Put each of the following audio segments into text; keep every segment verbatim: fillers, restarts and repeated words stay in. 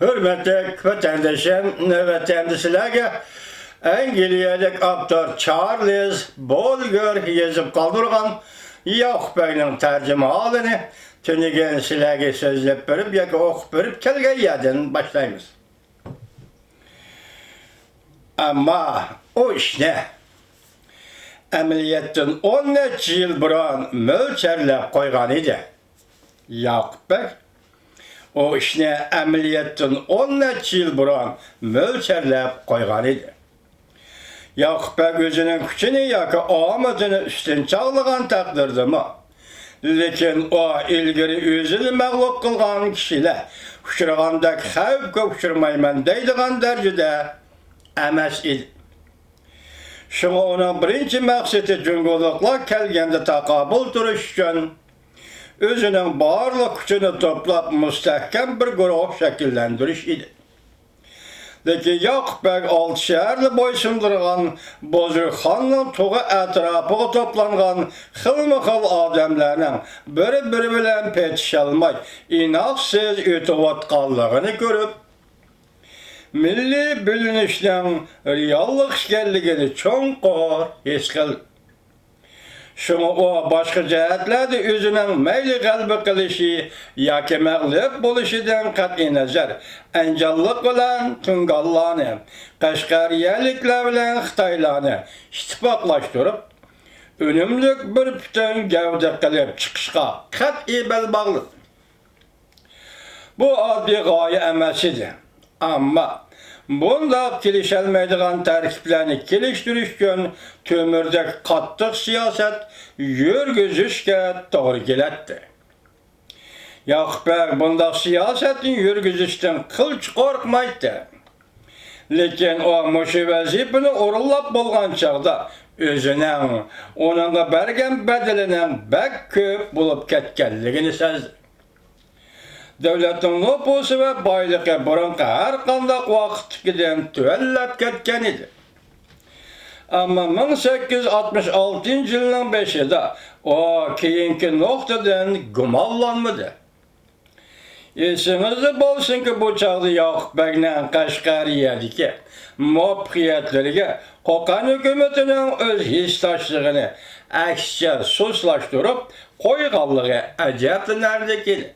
ھۆرمەتلىك ۋەتەندىشىم، نۆۋەتتە ئەمدى سىلەرگە ئەنگلىيەلىك ئاپتور چارلىز بولگېر يېزىپ قالدۇرغان ياقۇپ بەگنىڭ تەرجىمىھالىنى تۈنۈگۈن سىلەرگە سۆزلەپ بېرىپ ياكى ئوقۇپ بېرىپ كەلگەن يەردىن باشلايمىز. ئەمما ئۇ ئىشنى ئەمەلىيەتتىن ئون نەچچە يىل بۇرۇن مۆلچەرلەپ قويغان ئىدى. ياقۇپ بەگ ئۇ ئىشنى ئەمەلىيەتتىن ئون نەچچە يىل بۇرۇن مۆلچەرلەپ قويغان ئىدى. ياقۇپ بەگ ئۆزىنىڭ كۈچىنى ياكى ئامىتىنى ئۈستۈن چاغلىغان تەقدىردىمۇ، لېكىن ئۇ ئىلگىرى ئۆزىنى مەغلۇپ قىلغان كىشىلەر ئۇچرىغاندەك خەۋپكە ئۇچرىمايمەن دەيدىغان دەرىجىدە ئەمەس ئىدى. شۇڭا ئۇنىڭ بىرىنچى مەقسىتى جۇڭگولۇقلار كەلگەندە تاقابىل تۇرۇش ئۈچۈن ئۆزىنىڭ بارلىق كۈچىنى توپلاپ، مۇستەھكەم بىر گۇرۇھ شەكىللەندۈرۈش ئىدى. لېكىن ياقۇپ بەگ ئالتە شەھەرنى بويسۇندۇرغان بۇزرۇكخاننىڭ تۇغى ئەتراپىغا توپلانغان خىلمۇ خىل ئادەملەرنىڭ بىر-بىرى بىلەن پېتىشالماي، ئىناقسىز ئۆتۈۋاتقانلىقىنى كۆرۈپ، مىللىي بۆلۈنۈشنىڭ رېئاللىق ئىكەنلىكىنى چوڭقۇر ھېس قىلدى. شۇڭا ئۇ باشقا جەھەتلەردە ئۆزىنىڭ مەيلى غەلىبە قىلىشى ياكى مەغلۇپ بولۇشىدىن قەتئىينەزەر، ئەنجانلىق بىلەن تۇڭگانلارنى، قەشقەرىيەلىكلەر بىلەن خىتايلارنى ئىتتىپاقلاشتۇرۇپ، ئۈنۈملۈك بىر پۈتۈن گەۋدە قىلىپ چىقىشقا قەتئىي بەل باغلىدى. بۇ ئاددىي غايە ئەمەس ئىدى. ئەمما بۇنداق كېلىشەلمەيدىغان تەركىبلەرنى كېلىشتۈرۈش ئۈچۈن تۆمۈردەك قاتتىق سىياسەت يۈرگۈزۈشكە توغرا كېلەتتى. ياقۇپ بەگ بۇنداق سىياسەتنى يۈرگۈزۈشتىن قىلچە قورقمايتتى. لېكىن ئۇ مۇشۇ ۋەزىپىنى ئورۇنلاپ بولغان چاغدا ئۆزىنىڭ ئۇنىڭغا بەرگەن بەدىلىنىڭ بەك كۆپ بولۇپ كەتكەنلىكىنى سەزدى. دۆلەتنىڭ نوپۇسى ۋە بايلىقى بۇرۇنقى ھەر قانداق ۋاقىتتىكىدىن تۆۋەنلەپ كەتكەن ئىدى. ئەمما مىڭ سەككىز يۈز ئاتمىش ئالتىنچى يىلنىڭ بېشىدا ئۇ كېيىنكى نۇقتىدىن گۇمانلانمىدى. ئېسىڭىزدە بولسۇنكى، بۇ چاغدا ياقۇپ بەگنىڭ قەشقەرىيەدىكى مۇۋەپپەقىيەتلىرىگە قوقەن ھۆكۈمىتىنىڭ ئۆز ھېسداشلىقىنى ئەكسىچە سۇسلاشتۇرۇپ قويغانلىقى ئەجەبلىنەرلىك ئىدى.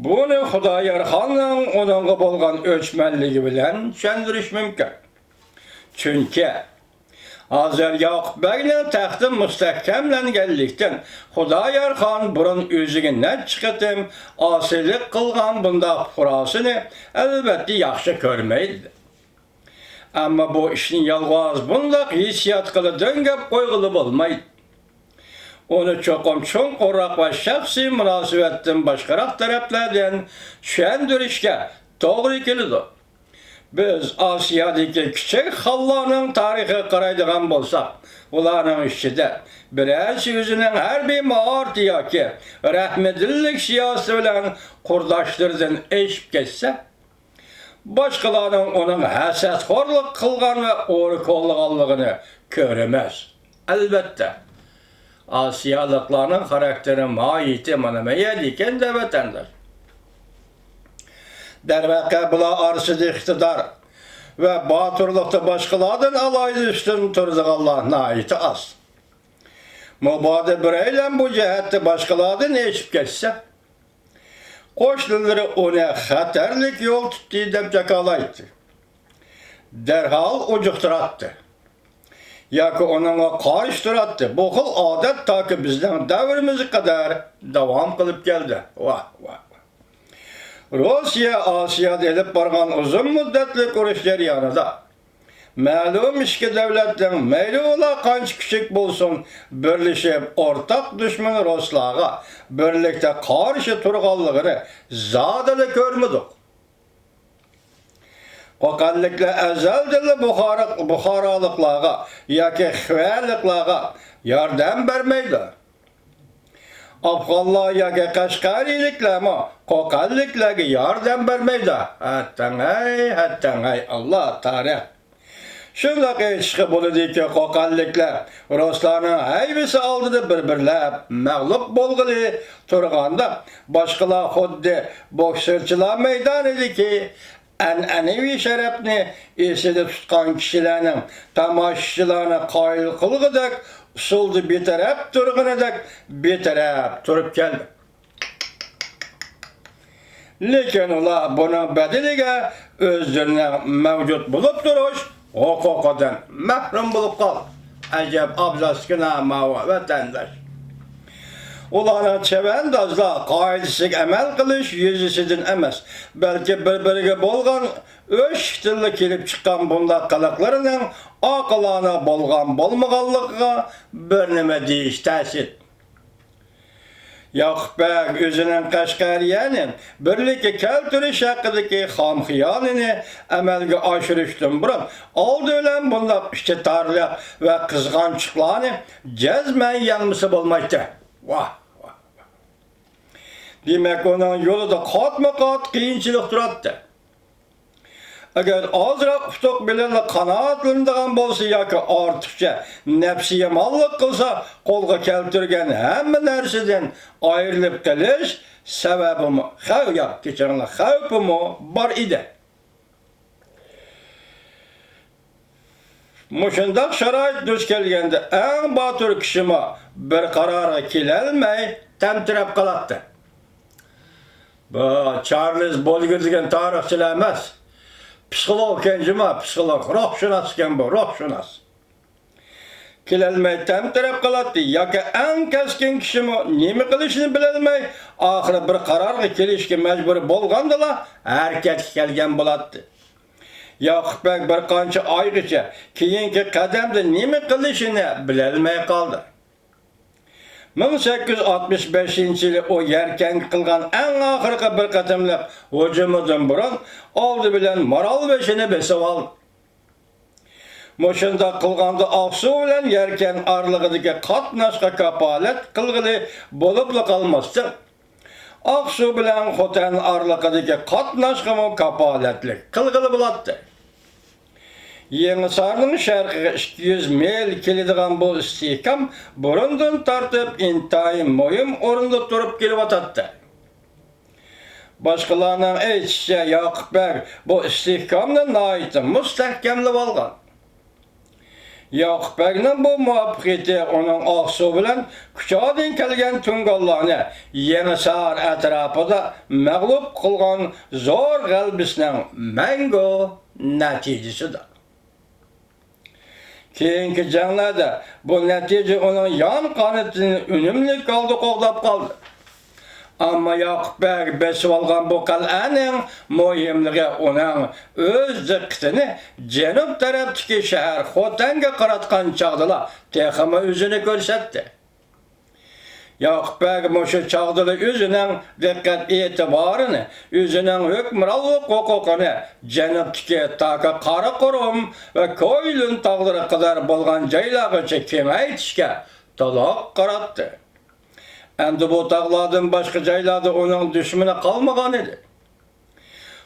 بۇنى خۇدايارخاننىڭ ئۇنىڭغا بولغان ئۆچمەنلىكى بىلەن چۈشەندۈرۈش مۇمكىن. چۈنكى ھازىر ياقۇپ بەگنىڭ تەختى مۇستەھكەملەنگەنلىكتىن، خۇدايارخان بۇرۇن ئۆزىگە نەچچە قېتىم ئاسىيلىق قىلغان بۇنداق پۇقراسىنى ئەلۋەتتە ياخشى كۆرمەيدۇ. ئەمما بۇ ئىشنى يالغۇز بۇنداق ھېسسىياتقىلا دۆڭگەپ قويغىلى بولمايدۇ. ئۇنى چوقۇم چوڭقۇرراق ۋە شەخسىي مۇناسىۋەتتىن باشقىراق تەرەپلەردىن چۈشەندۈرۈشكە توغرا كېلىدۇ. بىز ئاسىيادىكى كىچىك خانلارنىڭ تارىخىغا قارايدىغان بولساق، ئۇلارنىڭ ئىچىدە بىرەرسى ئۆزىنىڭ ھەربىي ماھارىتى ياكى رەھمىدىللىك سىياسىتى بىلەن قۇرداشلىرىدىن ئېشىپ كەتسە، باشقىلارنىڭ ئۇنىڭ ھەسەتخورلۇق قىلغان ۋە ئورا كوللىغانلىقىنى كۆرىمىز. ئەلۋەتتە، ئاسىيالىقلارنىڭ خاراكتېرى، ماھىيىتى مانا مەيەردە ئىكەن-دە، ۋەتەنداش. دەرۋەقە، بۇلار ئارىسىدا ئىقتىدار ۋە باتۇرلۇقتا باشقىلاردىن ئالاھىدە ئۈستۈن تۇرىدىغانلار ناھايىتى ئاز. مۇبادا بىرەيلەن بۇ جەھەتتە باشقىلاردىن ئېشىپ كەتسە، قوشنىلىرى ئۇنى خەتەرلىك يول تۇتتى دەپ جاكالايتتى. دەرھال ئۇجۇقتۇراتتى ياكى ئۇنىڭغا قارشى تۇراتتى. بۇ خىل ئادەت تاكى بىزنىڭ دەۋرىمىزگە قەدەر داۋام قىلىپ كەلدى. ۋاھ، ۋاھ، ۋاھ. روسىيە ئاسىيادا ئېلىپ بارغان ئۇزۇن مۇددەتلىك ئۇرۇش جەريانىدا مەلۇم ئىككى دۆلەتنىڭ مەيلى ئۇلار قانچە كىچىك بولسۇن، بىرلىشىپ ئورتاق دۈشمەن رۇسلارغا بىرلىكتە قارشى تۇرغانلىقىنى زادىلا كۆرمىدۇق. قوقەنلىكلەر ئەزەلدىنلا بۇخارا-، بۇخارالىقلارغا ياكى خىۋەلىقلارغا ياردەم بەرمەيدۇ. ئافغانلار ياكى قەشقەرىيلىكلەرمۇ قوقەنلىكلەرگە ياردەم بەرمەيدۇ. ھەتتەڭ ھەي، ھەتتەڭ ھەي، ئاللا تارىخ. شۇنداق ئېيتىشقا بولىدۇكى، قوقەنلىكلەر رۇسلارنىڭ ھەيۋىسى ئالدىدا بىر-بىرلەپ مەغلۇپ بولغىلى تۇرغاندا، باشقىلار خۇددى بوكسورچىلار مەيدانىدىكى ئەنئەنىۋى شەرەپنى ئېسىدە تۇتقان كىشىلەرنىڭ تاماشىچىلارنى قايىل قىلغۇدەك ئۇسۇلدا بىتەرەپ تۇرغىنىدەك بىتەرەپ تۇرۇپ كەلدى. لېكىن ئۇلار بۇنىڭ بەدىلىگە ئۆزلىرىنىڭ مەۋجۇت بولۇپ تۇرۇش ھوقۇقىدىن مەھرۇم بولۇپ قالدى. ئەجەب ئابزاسكىنا ماۋۇ ۋەتەنداش! ئۇلارنىڭ چەۋەندازلار قائىدىسىگە ئەمەل قىلىش يۈزىسىدىن ئەمەس، بەلكى بىر-بىرىگە بولغان ئۆچلۈكتىنلا كېلىپ چىققان بۇنداق قىلىقلىرىنىڭ ئاقىلانە بولغان-بولمىغانلىقىغا بىر نېمە دېيىش تەس ئىدى. ياقۇپ بەگ ئۆزىنىڭ قەشقەرىيەنى بىرلىككە كەلتۈرۈش ھەققىدىكى خام خىيالىنى ئەمەلگە ئاشۇرۇشتىن بۇرۇن، ئالدى بىلەن بۇنداق ئىچى تارلىق ۋە قىزغانچۇقلارنى جەزمەن يەڭمىسە بولمايتتى. ۋاھ، ۋاھ، ۋاھ. دېمەك، ئۇنىڭ يولىدا قاتمۇ قات قىيىنچىلىق تۇراتتى. ئەگەر ئازراق ئۇتۇق بىلەنلا قانائەتلىنىدىغان بولسا ياكى ئارتۇقچە نەپسىيامانلىق قىلسا، قولغا كەلتۈرگەن ھەممە نەرسىدىن ئايرىلىپ قېلىش سەۋەبىمۇ، خەۋ-، ياق، كەچۈرۈڭلار، خەۋپىمۇ بار ئىدى. مۇشۇنداق شارائىت دۇچ كەلگەندە، ئەڭ باتۇر كىشىمۇ بىر قارارغا كېلەلمەي تەمتىرەپ قالاتتى. بۇ چارلىز بولگېر دېگەن تارىخچىلار ئەمەس، پسىخولوگ ئىكەن جۇما، پسىخولوگ، روھشۇناس ئىكەن بۇ، روھشۇناس. كېلەلمەي تەمتىرەپ قالاتتى ياكى ئەڭ كەسكىن كىشىمۇ نېمە قىلىشىنى بىلەلمەي، ئاخىرى بىر قارارغا كېلىشكە مەجبۇر بولغاندىلا ھەرىكەتكە كەلگەن بولاتتى. ياقۇپ بەگ بىر قانچە ئايغىچە كېيىنكى قەدەمدە نېمە قىلىشىنى بىلەلمەي قالدى. مىڭ سەككىز يۈز ئاتمىش بەشىنچى يىلى ئۇ يەركەنگە قىلغان ئەڭ ئاخىرقى بىر قېتىملىق ھۇجۇمىدىن بۇرۇن ئالدى بىلەن مارالبېشىنى بېسىۋالدى. مۇشۇنداق قىلغاندا ئاقسۇ بىلەن يەركەن ئارىلىقىدىكى قاتناشقا كاپالەت قىلغىلى بولۇپلا قالماستىن، ئاقسۇ بىلەن خوتەن ئارىلىقىدىكى قاتناشقىمۇ كاپالەتلىك قىلغىلى بولاتتى. يېڭىسارنىڭ شەرقىگە ئىككى يۈز مىل كېلىدىغان بۇ ئىستىھكام بۇرۇندىن تارتىپ ئىنتايىن مۇھىم ئورۇندا تۇرۇپ كېلىۋاتاتتى. باشقىلارنىڭ ئېيتىشىچە، ياقۇپ بەگ بۇ ئىستىھكامنى ناھايىتى مۇستەھكەملىۋالغان. ياقۇپ بەگنىڭ بۇ مۇۋەپپەقىيىتى ئۇنىڭ ئاقسۇ بىلەن كۇچادىن كەلگەن تۇڭگانلارنى يېڭىسار ئەتراپىدا مەغلۇپ قىلغان زور غەلىبىسىنىڭ مەڭگۈ نەتىجىسىدۇر. كېيىنكى جەڭلەردە بۇ نەتىجە ئۇنىڭ يان قانىتىنى ئۈنۈملۈك ھالدا قوغداپ قالدى. ئەمما ياقۇپ بەگ بېسىۋالغان بۇ قەلئەنىڭ مۇھىملىقى ئۇنىڭ ئۆز دىققىتىنى جەنۇب تەرەپتىكى شەھەر خوتەنگە قاراتقان چاغدىلا تېخىمۇ ئۆزىنى كۆرسەتتى. ياقۇپ بەگ مۇشۇ چاغدىلا ئۆزىنىڭ دىققەت ئېتىبارىنى، ئۆزىنىڭ ھۆكۈمرانلىق ھوقۇقىنى جەنۇبتىكى تاكى قاراقۇرۇم ۋە كويلۇن تاغلىرى قەدەر بولغان جايلارغىچە كېڭەيتىشكە تولۇق قاراتتى. ئەمدى بۇ تاغلاردىن باشقا جايلاردا ئۇنىڭ دۈشمىنى قالمىغان ئىدى.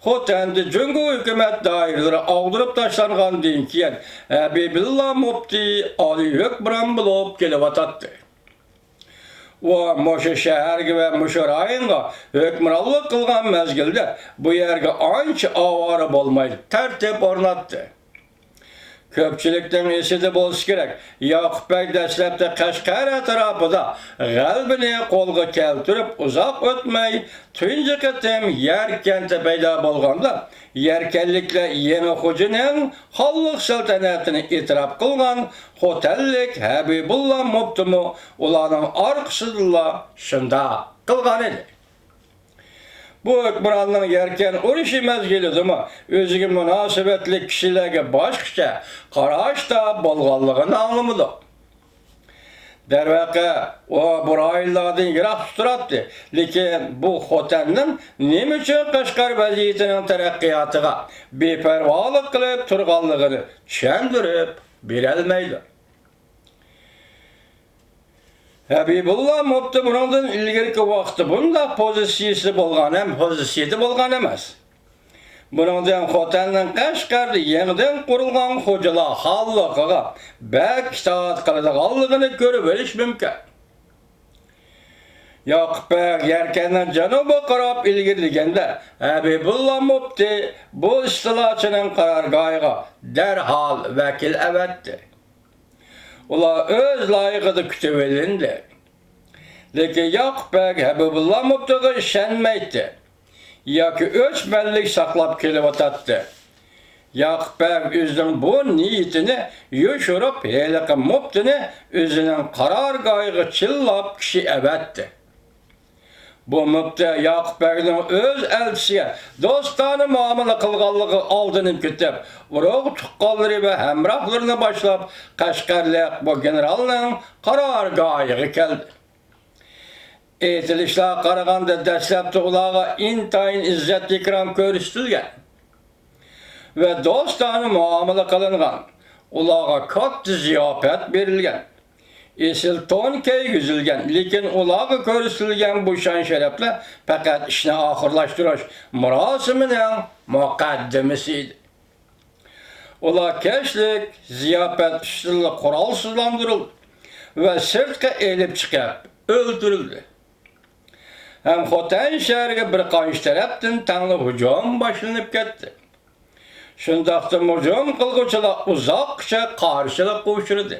خوتەندە جۇڭگو ھۆكۈمەت دائىرىلىرى ئاغدۇرۇپ تاشلانغاندىن كېيىن، ھەبىبۇللا مۇپتى ئالىي ھۆكۈمران بولۇپ كېلىۋاتاتتى. ئۇ مۇشۇ شەھەرگە ۋە مۇشۇ رايونغا ھۆكۈمرانلىق قىلغان مەزگىلدە بۇ يەرگە ئانچە ئاۋارە بولماي تەرتىپ ئورناتتى. كۆپچىلىكنىڭ ئېسىدە بولسا كېرەك، ياقۇپ بەگ دەسلەپتە قەشقەر ئەتراپىدا غەلىبىنى قولغا كەلتۈرۈپ، ئۇزاق ئۆتمەي تۇنجى قېتىم يەركەنتتە پەيدا بولغاندا، يەركەنلىكلەر يېڭى خوجىنىڭ خانلىق سەلتەنىتىنى ئېتىراپ قىلغان خوتەنلىك ھەبىبۇللا مۇپتىمۇ ئۇلارنىڭ ئارقىسىدىنلا شۇنداق قىلغان ئىدى. بۇ ھۆكۈمراننىڭ يەركەن ئۇرۇشى مەزگىلىدىمۇ ئۆزىگە مۇناسىۋەتلىك كىشىلەرگە باشقىچە قاراشتا بولغانلىقىنى ئاڭلىمىدۇق. دەرۋەقە، ئۇ بۇ رايونلاردىن يىراقتا تۇراتتى، لېكىن بۇ خوتەننىڭ نېمە ئۈچۈن قەشقەر ۋەزىيىتىنىڭ تەرەققىياتىغا بىپەرۋالىق قىلىپ تۇرغانلىقىنى چۈشەندۈرۈپ بېرەلمەيدۇ. ھەبىبۇللا مۇپتى بۇنىڭدىن ئىلگىرىكى ۋاقىتتا بۇنداق پوزىتسىيىسى بولغان ھەم پوزىتسىيىدە بولغان ئەمەس. بۇنىڭدىن خوتەننىڭ قەشقەردە يېڭىدىن قۇرۇلغان خوجىلار خانلىقىغا بەك ئىتائەت قىلىدىغانلىقىنى كۆرۈۋېلىش مۇمكىن. ياقۇپ بەگ يەركەننىڭ جەنۇبىغا قاراپ ئىلگىرىلىگەندە، ھەبىبۇللا مۇپتى بۇ ئىستىلاچىنىڭ قارارگاھىغا دەرھال ۋەكىل ئەۋەتتى. ئۇلار ئۆز لايىقىدا كۈتۈۋېلىندى. لېكىن ياقۇپ بەگ ھەبىبۇللا مۇپتىغا ئىشەنمەيتتى ياكى ئۆچمەنلىك ساقلاپ كېلىۋاتاتتى. ياقۇپ بەگ ئۆزىنىڭ بۇ نىيىتىنى يوشۇرۇپ، ھېلىقى مۇپتىنى ئۆزىنىڭ قارارگاھىغا چىللاپ كىشى ئەۋەتتى. بۇ مۇپتى ياقۇپ بەگنىڭ ئۆز ئەلچىسىگە دوستانە مۇئامىلە قىلغانلىقىغا ئالدىنىپ كېتىپ، ئۇرۇق تۇغقانلىرى ۋە ھەمراھلىرىنى باشلاپ، قەشقەرلىك بۇ گېنېرالنىڭ قارارگاھىغا كەلدى. ئېيتىلىشلارغا قارىغاندا، دەسلەپتە ئۇلارغا ئىنتايىن ئىززەت-ئىكرام كۆرسىتىلگەن ۋە دوستانە مۇئامىلە قىلىنغان. ئۇلارغا كاتتا زىياپەت بېرىلگەن. ئېسىل تون كىيگۈزۈلگەن، لېكىن ئۇلارغا كۆرسىتىلگەن بۇ شان-شەرەپلەر پەقەت ئىشنى ئاخىرلاشتۇرۇش مۇراسىمىنىڭ مۇقەددىمىسى ئىدى. ئۇلار كەچلىك زىياپەت ئۈستىلىدە قورالسىزلاندۇرۇلدى ۋە سىرتقا ئېلىپ چىقىپ ئۆلتۈرۈلدى. ھەم خوتەن شەھىرىگە بىر قانچە تەرەپتىن تەڭلا ھۇجۇم باشلىنىپ كەتتى. شۇنداقتىمۇ ھۇجۇم قىلغۇچىلار ئۇزاققىچە قارشىلىققا ئۇچرىدى.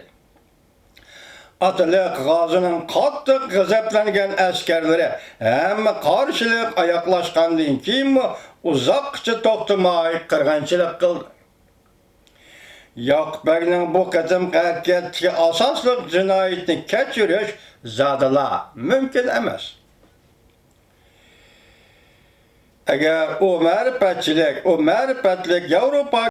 ئاتىلىق غازىنىڭ قاتتىق غەزەپلەنگەن ئەسكەرلىرى ھەممە قارشىلىق ئاياغلاشقاندىن كېيىنمۇ ئۇزاققىچە توختىماي قىرغىنچىلىق قىلدى. ياقۇپ بەگنىڭ بۇ قېتىمقى ھەرىكەتتىكى ئاساسلىق جىنايىتىنى كەچۈرۈش زادىلا مۇمكىن ئەمەس. ئەگەر ئۇ مەرىپەتچىلىك، ئۇ مەرىپەتلىك ياۋروپا